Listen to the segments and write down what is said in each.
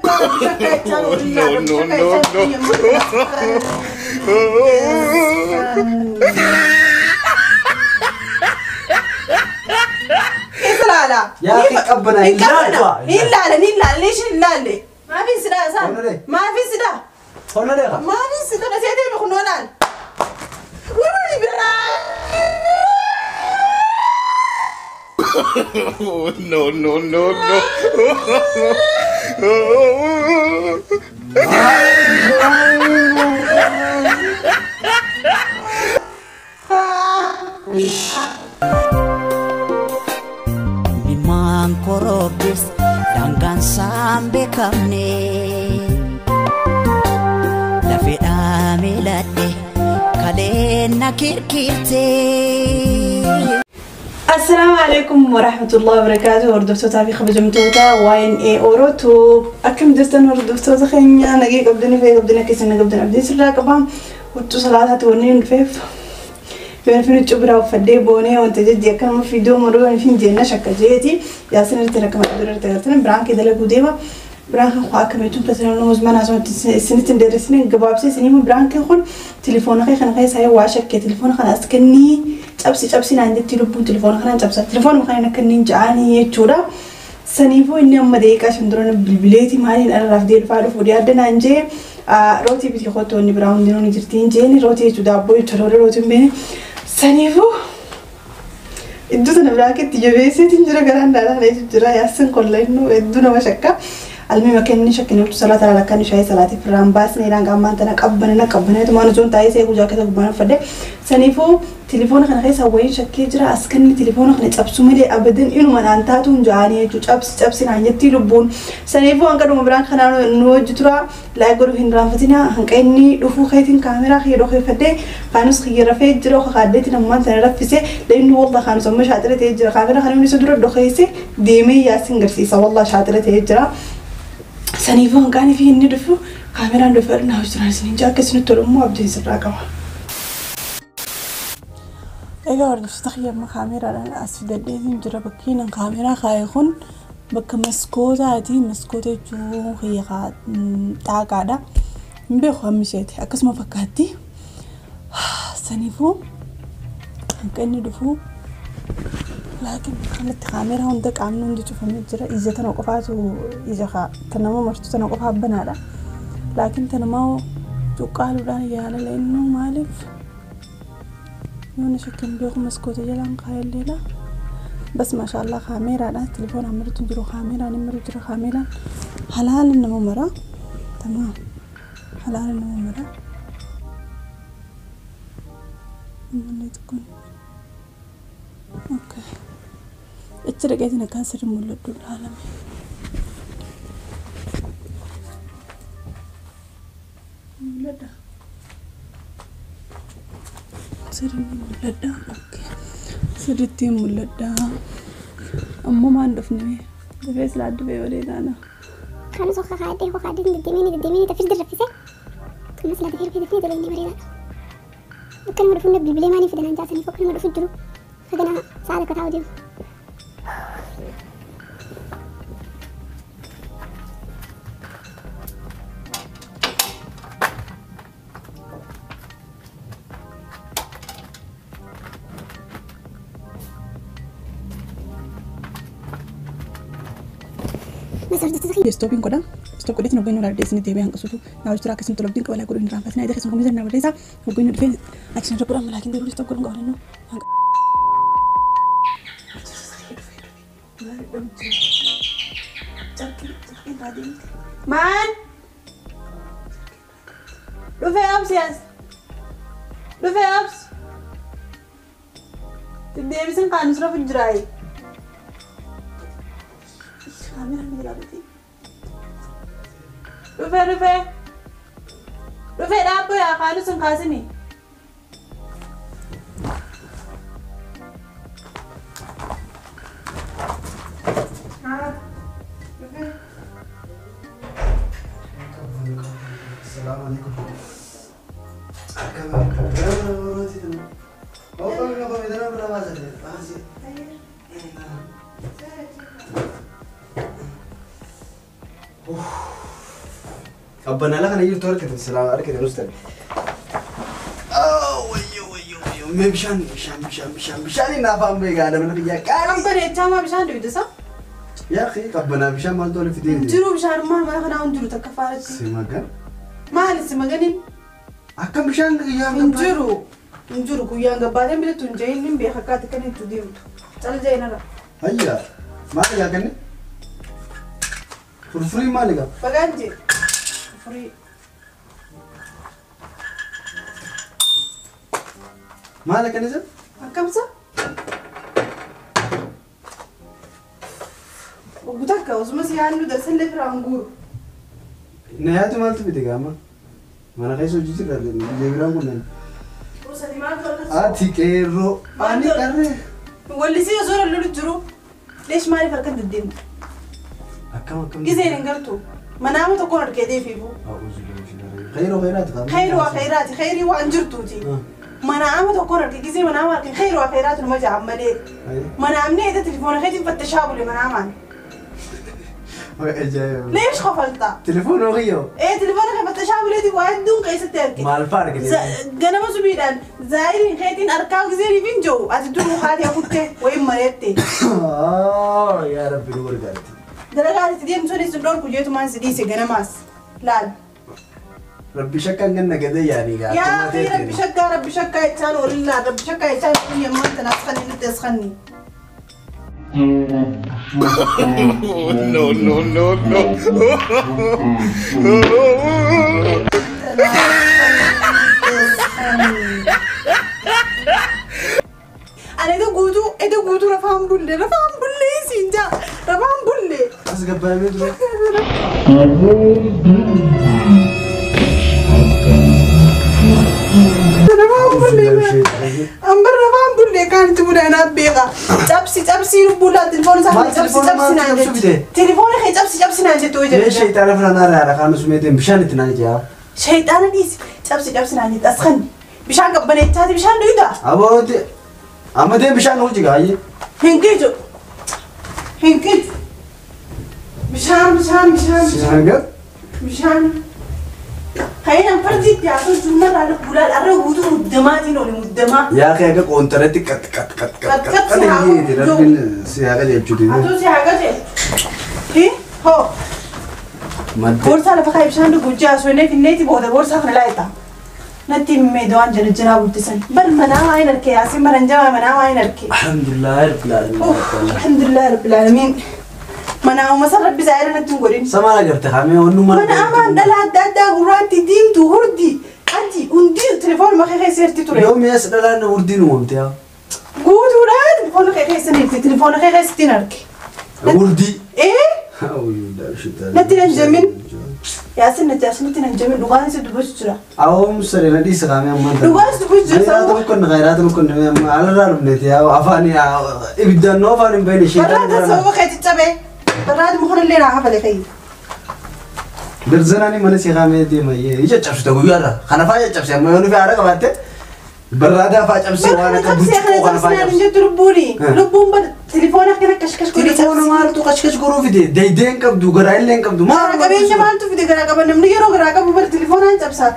No, no, no, no. يا اخي قبنا لا لا ليش لا لا ما في سدا صار ما في سدا ما في سدا سيدي بخنولان وري برا. No, no, no, no. Mimmaan korobbis daangaan isaan beekamne lafeedhaa miiladhe kaleen na kirkirte. السلام عليكم ورحمة الله وبركاته. هردفتوتا في خبجمتوتا واين اي اوروتو اكم دستن هردفتوتا خينيا نجي قبدني في قبدنا كيسن قبدنا عبدين سرا قبام وتصلاتها تورنين فيف يوم فين تجبرا وفدي بوني وانت جدي كم في دوم روح فين دينا شكا جيتي يا سنة تركم أدور ترتن برانك دلك وديما برانك خواك ميتون بس أنا مزمان عشان سنة درسني جواب سنين برانك خون تليفون خي خن خي ساي واشك تليفون خن أسكني أبسي أبسي عندي تليفون تليفون خن أبسي تليفون خن كني جاني تورا سنيفو إني أم ديك عشان درون بالبليتي مالي أنا رافدي الفارو فودي أدنى أنجي روتي بتي خطو إني براون دينوني جرتين جيني روتي تدابوي تروري روتي بيني سنيفو iddoo biraatti jabeessee jira garaan daadhaan jira yaasin kolleenu hedduu nama shakka almi makenni shakkinu salaata lakkan shaayii salaati firraan baasne iraan qaamaan tana qabbana qabbana tumaan zoon taa'ee see gujaa keessa gubbaan fadde saniifuu telefoona kana keessa wayii shakkee jira askanni telefoona kana cabsu malee abadan inuma naan taatuun jaanii jechuu cabsi cabsi naan jetti lubbuun saniifuu hanga dhuma biraan kanaan nu hojii tura laayik godhuu hin raanfatina hanqa inni dhufuu keetiin kaameraa kiyya dhokeeffadde kaanus kiyya rafee jira kakaaddeetti nammaan tana raffise leennu wallah kaanus amma shaaxira ta'ee jira kaameraa kana inni isa dura dhokeesse deemee yaasin garsiisa wallah shaaxira ta'ee jira. Saniifuu hanqaanii fi inni dhufu kaameraan dhufu na hojjetan isiniin jaa akkasinitti tolummoo abdiin sirraa qaba. Egaa hordoftoota kiyya kaameraadhaan as fidadheetiin jira bakkiin kaameraa kaa'e kun bakka maskootaati. Maskoota jechuun kiyya xaaqaadha. Hin beeku hammi isheeti akkasuma fakkaatti. Saniifuu hanqa inni dhufu laakiin kanatti kaameraa hunda qaamni hundi cufamee jira. Ija tana qofaatu ija tanama martu tana qofaa banaadha. Laakiin tanama cuqqaaluudhaan yaala leennu maaliif yoona shakkin beeku maskoota jalaan kaayelleedha. Bas maashaallah kaameraadha. Telefoon ammartu jiru kaameraan immaru jira kaameraan halaala nama mara. Tamaam halaala nama mara. Ammallee tokkoon. Okay. Achi dhaqeetiin akkaan sirri mul'adhu ilaalame. Mul'adha. Sirri mul'adha. Okay. Sirriitti mul'adha. Ammoo maan dhufne dafee silaa dufee bareedaana. Kan osoo kakaadhee kakaadhee deddeemee dafee dirraffise. Amma silaa dafee dafee dafee inni bareedaadha. Akkanuma dhufuun bilbilee maaliif fidan jaasaniif akkanuma dhufu jiru. Hagana saala kataa deemu. Stopping godha. Stop godheetiin hogganuu ilaalee isin deebi'ee hanqisuutu naa hojii tura akkasuma tolobdiin qaba godhuu hin raanfatina. Idda keessan kompiitara naa barreessa. Hogganuu dhufee action irra godhama laakiin garuu stop godhuun qaba nannoo. Maan! Dhufee obsi as! Dhufee obsi! Deebisin kaanus rafu jiraayi. Kaameraan ni jiraatu. Dhufee dhufee! Dhufee dhaabboo yaa kaanus hin kaasini. السلام عليكم. Qabbanaa kana jirtu harkate silaa harkate nus ta'e. Wayyoo wayyoo wayyoo mee bishaan bishaan bishaan bishaan bishaan inni afaan beekaa mana biyyaa qaali. Qabbaneechaa maa bishaan dhugde sa? Yaa akhi qabbanaa bishaan maaltu oli fidee? Jiru bishaanummaan mana kanaa hin jiru takka faaratti. Si magan? Maali si maganiin? Akkam bishaan guyyaan Hin jiru. Hin jiru guyyaan gabbaateen bitattu hin jehin hin beeka akkaati kan itti deemtu. Cal jeenarra. Hayya maali gaa kanne? Furfurii maali gaa? Bagaan jee. Furfurii. Maali kanne isa? Akkamsa? Obbo takka osuma si yaadnu darsallee firaan guuru. Na yaadu maaltu fide gaama? Mana keessa hojii jira biyya biraan kunneen. Gosa maaltu harka Ati qeerroo ani qarree. Wallisii osoo lolu jiru. Leesh maaliif harkan deddeemtu? Akkam akkam. Gizeen hin gartu. Manaama tokkoon harkee deefiifu. Khayroo khayraati qaama. Khayroo khayraati khayrii waan jirtuuti. Manaama tokkoon harkee gizee manaama harkee khayroo khayraati numa ja'an malee. Manaamni eeda telefoona keetiin fattashaa bule manaamaan. Ajaa'iba. Leesh kofalta? Telefoona kiyyoo. Ee telefoona kee fattashaa buleeti waa hedduun keessatti harke. Maal fa'aa argite? Ganama subiidhaan zaayiriin keetiin harkaa gizeeriif hin jiru ati dur haati hafutte wayin mareette. Yaa Rabbi nu gargaarti. Dalagaa ati deemtu sunis hin dhorku jeetumaan si dhiise ganamaas. Laal. Rabbi shakkaan ganna gadee yaanii gaa. Yaa akhi rabbi shakkaa rabbi shakkaa jechaan olillaa rabbi shakkaa jechaan kun yemmuu tanaas kan inni itti as kanni. No, no, no, no. Ani eda guutuu rafaan bulle siin jaa rafaan bulle. As gabbaamee dura. Rafaan bulle. Ambar rafaan bulle kan itti budanaa beeka. Cabsi cabsi lubbuudhaan telefoona isaa Maal cabsi telefoona cabsi maaltu naan cabsu jetti. fide? Telefoona kee cabsi cabsi naan jettu hojii Mee jedhe. shayitaana filanaa irraa kaan sumee deem bishaan itti naan jaa. Shayitaana dhiisi cabsi cabsi naan jetti as kanni. Bishaan qabbaneechaati bishaan dhugdaa. Abooti amma deem bishaan hojii gaayyee. Hin qiju. Hin qiju. Bishaan bishaan bishaan bishaan. Sinaga. Bishaan. Kayinan fardiitti haasoo jirmarraa lubbuudhaan arra guutuu muddamaatiin oli muddamaa. Yaa kee akka qoontaratti qat qat qat qat Qat qat qat qat si haa jeeti godhu. rabbiin si haa qajeelchuuti. Atuu si haa qajeelchu. Hi hoo. Madde. Boorsaa lafa kaa'ee bishaan dhugu hojii haasoo inni finneeti booda boorsaa kana laayita. Natti himmee waan jala jiraa guddisan. Bar manaa waa hin harkee yaasiin maran jabaa manaa waa hin harkee. Alhamdulillah rabbil alamin. Alhamdulillah rabbil alamin. Manaa uumama rabbi zaayira natti hin godhin. Samaan agarte kaamee wannu mana. Mana amaan dhala adda addaa gurraatti diimtuu hurdi adii hundi telefoonuma kee keessa jirti ture. Yoo mi'as dhalaan hurdiin uumamte yaa. Guutuudha telefoona kee keessa jirti telefoona kee keessatti hin arge. Hurdii. Ee Natti hin jamin. Yaasin natti yaasin natti hin jamin dhugaan isa dubbachuu jira. Awwaam saree na dhiisa kaamee ammaan tana. Dhugaan isa dubbachuu jira. Khayraata mukkon khayraata mukkon amma alarraa dhufneeti yaa afaan ibiddaan noo afaan hin beekne ishee. Barraata sababa keetti cabee. Barraata mukanallee naa hafale kayyi. Darzanaani mana si kaamee deema ija cabsite guyyaarra kana faa caccabse amma yoo nufi haara qabaatte barraada faa cabse waan Barraata akka cabsee burcuqqoo kana kana faa cabsinaan hin cabse. jettu lubbuuni. Lubbuun bar telefoona akkana kashkash godhe Telefoona cabsi. maaltu kashkash godhuu fide deeydee hin qabdu garaa illee hin qabdu maal Garaa qabeenya maaltu fide garaa qaba namni yeroo garaa qabu bar telefoonaan cabsa.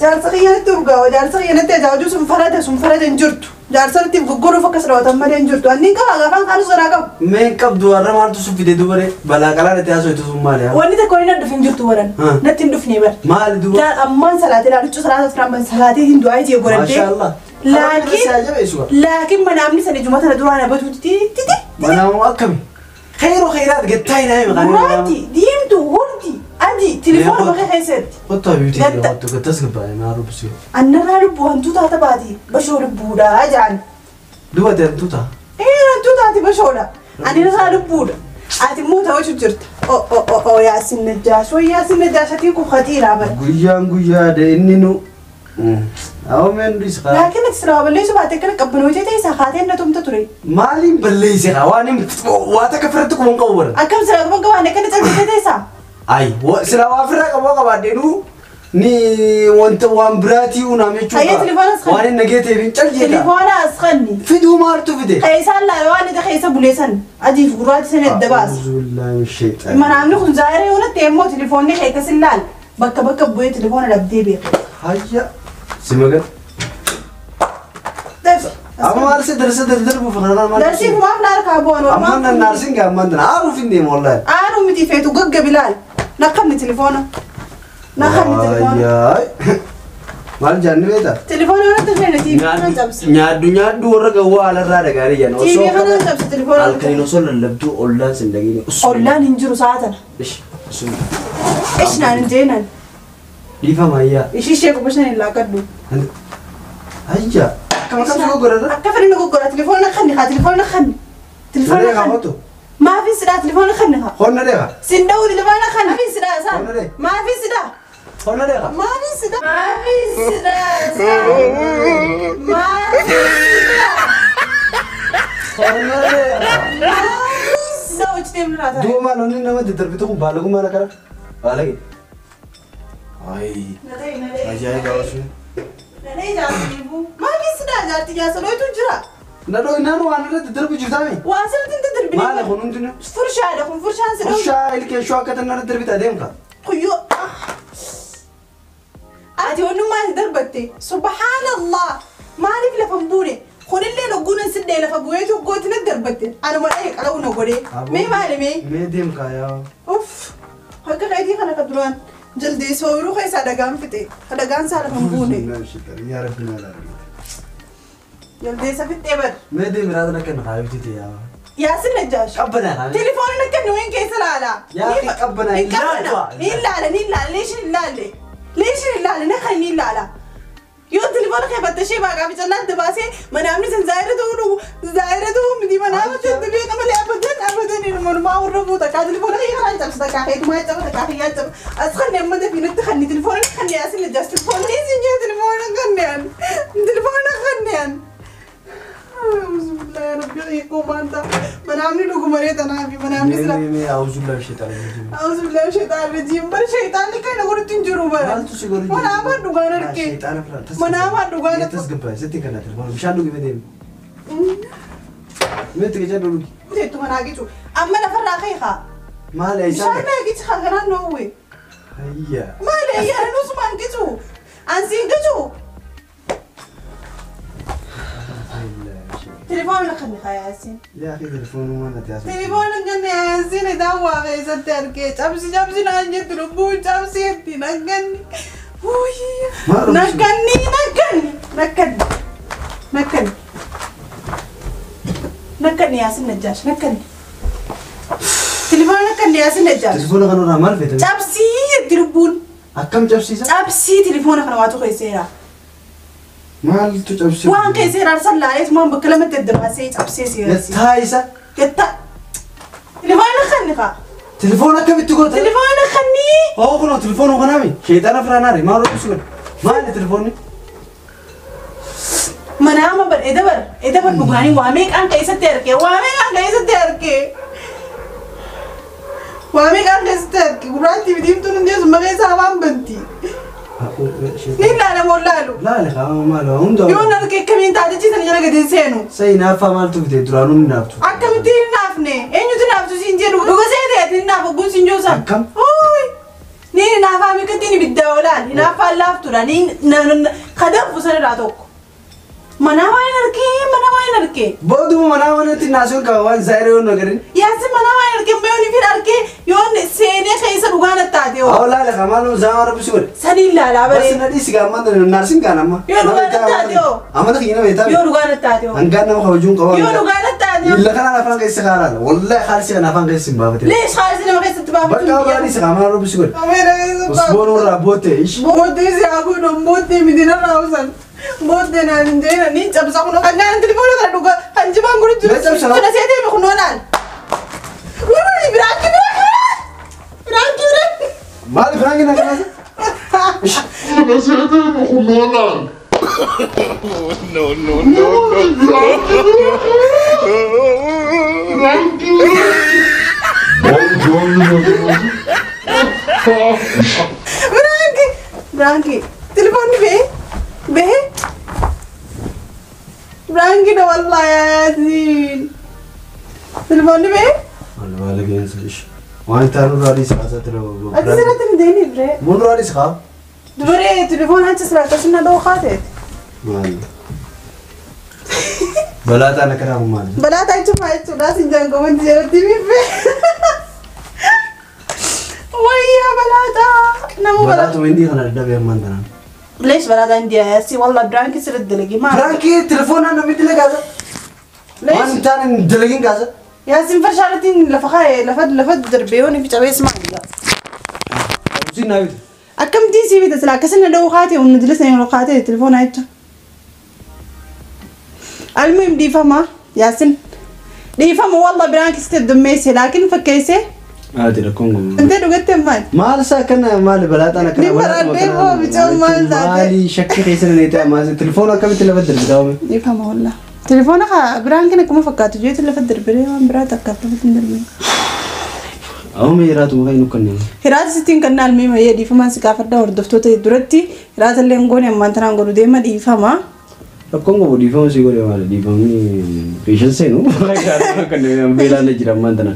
Jaarsa kiyyanatti urgaawa jaarsa kiyyanatti ajaa'u sun farada sun farada hin jirtu. Jaarsatti goggoruuf akkas raawwatan malee hin jirtu. Anniin qaba gaafaan kaanus garaa qabu. Mee hin qabdu warra maaltu sun fide dubare balaa qalaan itti haasoo itti sun maali yaa? Wanni tokko inni dhufin jirtu waran. Natti hin dhufne bar. Maali duba? Laal ammaan salaatee laaluchuu salaata turan salaatee hin du'aa ijee godhadhee. Maashaallah. Laakiin laakiin manaamni sana ijuma tana duraan abatuutti titi. Manaamu akkami? Khayroo khayraat gattaa hin haime kan. Gurraatti diimtuu hundi adii telefoona bakka keessatti. Kottu abiitii kottu gattas gabbaa'e maa rubbisee. Annarraa lubbuu hantuu taata baati bashoo lubbuudha jaan. Duba deemtuu ta'a. Ee hantuu taati bashoodha. Ani irraa lubbuudha. Ati immoo ta'uu jirta. O o o o Yaasin Najjaash way Yaasin Najjaash atiin kun khatiiraa bara. Guyyaan guyyaa de inni nu. Awwa meen dhiis kaa. Laakiin ati silaa balleessuu baate akkana qabbanoo ta'e isaa kaatee na tumta ture. Maaliin balleesse kaa waan hin waa takka firratti quban qabu bara. Akkam silaa quban qabaan akkana calqabee ta'e isaa. Ay silaa waa firraa qabu qabaadheenuu ni wanta waan biraatii uunam jechuudha. Hayyee telefoona as Waan hin nageeteef hin caljeeta. Telefoona as kanni. Fiduu maaltu fide? Keessaan laala waan ija keessa buleessan adiif gurraachi sana adda baasa. Manaamni kun zaayira yoo natti immoo telefoonni kee akkas hin laal. Bakka bakka bu'ee telefoona dhabdee beeka. Hayya. Si magan. Dafi. Amma maal si darsa dardarbu fanaan maal? Darsiif maaf na harkaa bu'an Amma nan naarsin gaa ammaan tana aaruuf hin deemu wallaahi. Aaruu miti feetu gaggabi laal. Naqamni telefoona. Naqamni telefoona. Ayyaay. Maal jaanni beektaa? Telefoona irratti feene TV kana cabse. Nyaaddu nyaaddu warra gawwaa alarraa dhagaarii jaan. TV kana cabse telefoona. Halkaniin osoo lallabduu ollaan sin dhageenye. Ollaan hin jiru sa'a tana. Ish. Sun. Ish naan hin jeenan. Dhiifama ayyaa. Ishii ishee quba shan hin laaqadhu. Ayyaa. Akkam akkam si goggorata? Akka fedhe na goggora telefoona kanni haa telefoona kanni. Telefoona Deeqa kanni. hotu. Maafin sidhaa telefoona kanni haa. Honna deeqa. Sin dha'u telefoona kanni. Maafin sidhaa isaan. Honna deeqa. Maafin sidhaa. Honna deeqa. Maafin sidhaa. Maafin sidhaa isaan. Maafin sidhaa. Honna deeqa. Maafin sidhaa hojii deemnu laata. Duuba maal onni nama daddarbitu kun baalagummaan akkana? Baalage. Ayi. Nadhee nadhee. Ajaa'iba osoo. Nadhee jaartii Maafin sidhaa jaartii jaarsoloitu jira. Nadhoo innaan waan irra daddarbu jirtaami. Waan sirriitti hin daddarbine. Maali kun hundinuu? Furshaadha kun furshaan si dha'u. Furshaa ilkee shoo akka tanarra darbite adeemka. Kuyyoo. Ati onnummaa si darbatte. Subhaanallah. Maaliif lafa hin buune? Kunillee logguun hin siddee lafa bu'eetu gooti na darbatte. Anuma dhahee qala'u na godhee. Mee maali mee? Mee deemka yaa. Uff. Akka keetii kana ka duraan jaldee sooyiruu keessaa dhagaan fixe. Dhagaan isaa lafa hin buune. Yaa Rabbi maal argite? Jaldeessa fixee bar. Mee deemi raadana akka na kaayuuti yaa. Yaasin Najjaash. Qabbanaa kaayuu. Telefoonni akka nuyin keessa laala. Yaa akhi qabbanaa Hin qabbana. Ni laala ni laala leeshin hin laalle. Leeshin hin laalle na kan ni laala. Yoo telefoona kee fattashee baaqaa fi callaan dabaasee manaamni san zaayira ta'uu dhugu zaayira ta'uu miti manaama ta'e beeka malee abadan abadan ilma warra fuuta kaa telefoona kee karaa cabsa takkaa keetumaa caba takkaa kiyyaa caba as kan amma dafii natti kanni telefoona kanni asin lajaas telefoonni isin jee telefoona kanni an telefoona kanni an. Bismillah rabbi hiikuu maanta manaamni dhugumaree tanaafi manaamni sira. Mee auzubillah shaitaan rajiim. Auzubillah shaitaan rajiim bara shaitaanni kana godhutti hin jiru bara. Maaltu si godhu jiru? Manaamaan dhugaan arge. Shaitaana firaa. Manaamaan dhugaan arge. Tasgabbaa sitti kana telefoona bishaan dhugi mee deemi. Mee itti qicaa dhugi. Teettu manaa gicu amma lafarraa ka'e haa. Maali Bishaan isaan? naa gici haa kanaan noowwe. Hayya. Maali ayyaana nuusumaan gicu. Ansiin gicu. Telefoona kan haa yaasiin. Yaa akhi telefoonuu waan ati haasoftu. Telefoona kan yaasiin idaan waa keessatti argee cabsi cabsi naan jettu lubbuun cabsi jetti nagganni. Maal rukutu? Nagganni nagganni nagganni nagganni nagganni yaasin najjaash nagganni. Telefoona nagganni yaasin najjaash. Telefoona kanarraa maal feete? Cabsii jetti lubbuun. Akkam cabsiisa? Cabsii telefoona kana waatu keesseera. Maaltu cabsiisa? Waan keesseera arsan laaleet maan bakka lamatti adda baasee cabsee seerasi. Gattaa isa. Gatta. Telefoona kanni kaa. Telefoona akkamitti goota? Telefoona kanni. Oo kunoo telefoona kanaami. Shaitaana firaa naari maal rukutu godhe? Maali telefoonni? Manaama bar edabar edabar dhugaanii waa meeqaan keessatti arge waa meeqaan keessatti arge. Waa meeqaan keessatti arge gurraattii fi diimtuun hundi asuma keessa afaan banti. Ni ilaala moo laalu? Laale qaama maal hunda. Yoon arge akkamiin taatichi sana jala gadi hin seenu. Sai naaffaa maaltu fide duraanuu ni naaftu. Akkamitti hin naafne eenyutu naaftu siin jedhu dhuga seete ati hin naafu ogguun siin joosan. Akkam? Uuy! Ni naafaa miqittiin ibiddaa olaal hinaaffaan laaftuudha ni kadanfu sanirraa tokko. Manaa waan hin argee mana waan hin argee. Booduma manaa manatti naasuun qaba waan zaayiree yoon nagarin. Yaasi manaa waan hin argee yoon ifin argee yoon seenee keessa dhugaan attaate yoo. Haa laale qaama zaama rabbi si godhe. Saniin laalaa Bas baree. na dhiisi gaa ammaan tana naarsin kaan amma. Yoo dhugaan attaate yoo. Amata kiyya nama beektaa. Yoo dhugaan attaate yoo. Hangaan nama kabajuun qaba. Yoo dhugaan attaate yoo. Illa kanaan afaan keessa kaaraadha. Wallahi haalsi kana afaan keessa hin baafate. Leesh haalsi nama keessatti baafatu. Bakka waan dhiisi qaama rabbi si godhe. Ameera keessa baafatu. Usboon irraa bootte ishi. Booddee si haa godhan booddee miti narraa usan. Booddee naan hin jeena ni cabsa kun kan naan telefoona kana dhuga kan jibaan godhu jiru. Mee cabsa? Kana seetee mi kunoo laal. Wii biraanki biraanki biraanki biraanki. Maali firaanki na kanaasa? No, no, no, no. Biraanki biraanki telefoonni bee bee. Biraanki na wallahi yaa Yaasiin. Telefoonni bee. Maali baala geensa ishi. Waan taanu raadii saasaa tira. Ati sirratti hin deemni bre. Mun raadii saa. Dubaree telefoon achi sirraa akkasuma dhoo kaateet. Maali? Balaa taana karaa maali? Balaa taachuu maa jechuudha sin jaan komanti jedhatti mife. Wayyaa balaa taa. Nama balaa. Balaa tu hindi kana dadhabee ammaan tanaan. ليش بلا عندي يا سي والله برانكي سرت دلقي ما Biraankii telefoonaan namitti lagaasa. ليش Waan taane hin dalagin kaasa. ياسين فرشارتين لفخاي لفد لفد دربيوني في جويس ما عندي Usiin naa bitu. أكم دي سي بيت سلا كسرنا لو خاتي ونجلسنا لو خاتي التليفون هايتو المهم دي فما ياسين دي فما والله برانكي ست دميسي لكن فكيسي Haati rakkoon kun. انت لو قلت ما Maal isaa kana maali balaa taana kana Ni baradhee moo bichoon maal taate? Maali shakkii keessa na ta'e maal telefoon akkamitti lafa darbita oome? دي فما والله تليفونها برانكي كما فكاتو جيت لفد دربري وان برات أكافت دربري Oome jiraatu muka hin ukkanneen. Hiraata sittiin kan naalmee mayyee dhiifamaan si gaafadha hordoftoota duratti hiraata illee hin goone ammaan tanaan godhu deema dhiifama. Rakkoon qabu dhiifama si godhe maali dhiifamni beeshan seenu beelaan na jira ammaan tana.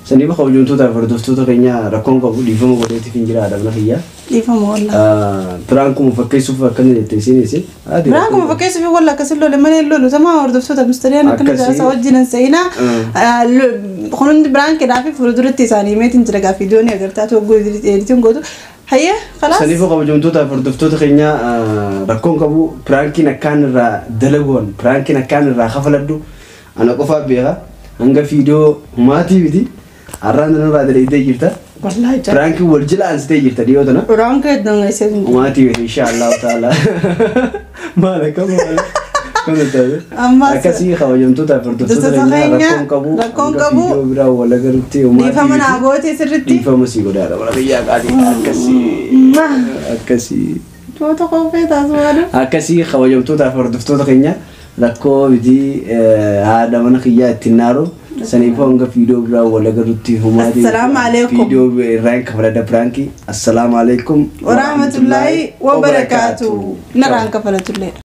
Saniif kabajamtootaaf hordoftoota keenya rakkoon qabu dhiifama godheetiif hin jira adabna kiyya. Dhiifama wallaa. Piraankuma fakkeessuuf akkana jette isinis. Piraankuma fakkeessuuf wallaa akkasin lole malee lolu tamaa hordoftoota mustariyan akkana Akkasii. jaarsa wajjin hin seenaa. Kun hundi biraankiidhaa fi fuulduratti isaanii meetiin jira gaaffii doonii agartaa toggoo editiin gootu. Hayyee khalaas. Saniif kabajamtootaaf hordoftoota keenya rakkoon qabu piraankiin akkaan irraa dalaguun piraankiin akkaan irraa kafaladhu ana qofaaf beeka hanga fiidoo maatii miti har'aan irraa dalagdee jirta. Wallaahi jaa. Piraankiin wal jala ansitee jirta dhiyoo tana. Piraankii hedduun geessee hin jiru. Maatii miti insha Allahu ta'ala. Maal akkam maal akkam taate. Ammas- Akkasii kabajamtootaaf hordoftoota Hordoftoota keenya keenya rakkoon qabu rakkoon hanga qabu fiidoo biraa wal agarutti maatii Dhiifama miti. naa goote sirriitti. Dhiifama sii godhaadha mana biyyaa qaalii akkasii akkasii. Toota qophee taasifama. Akkasii kabajamtootaaf hordoftoota keenya rakkoo miti haadha mana kiyyaa ittiin naaru saniifuu hanga fiidoo biraa wal agarutti humaatii Assalaamu alaikum. fiidoo irraa hin kafaladha piraankii assalaamu alaikum Warahmatullaahi wabarakaatu. Narraan kafalatullee.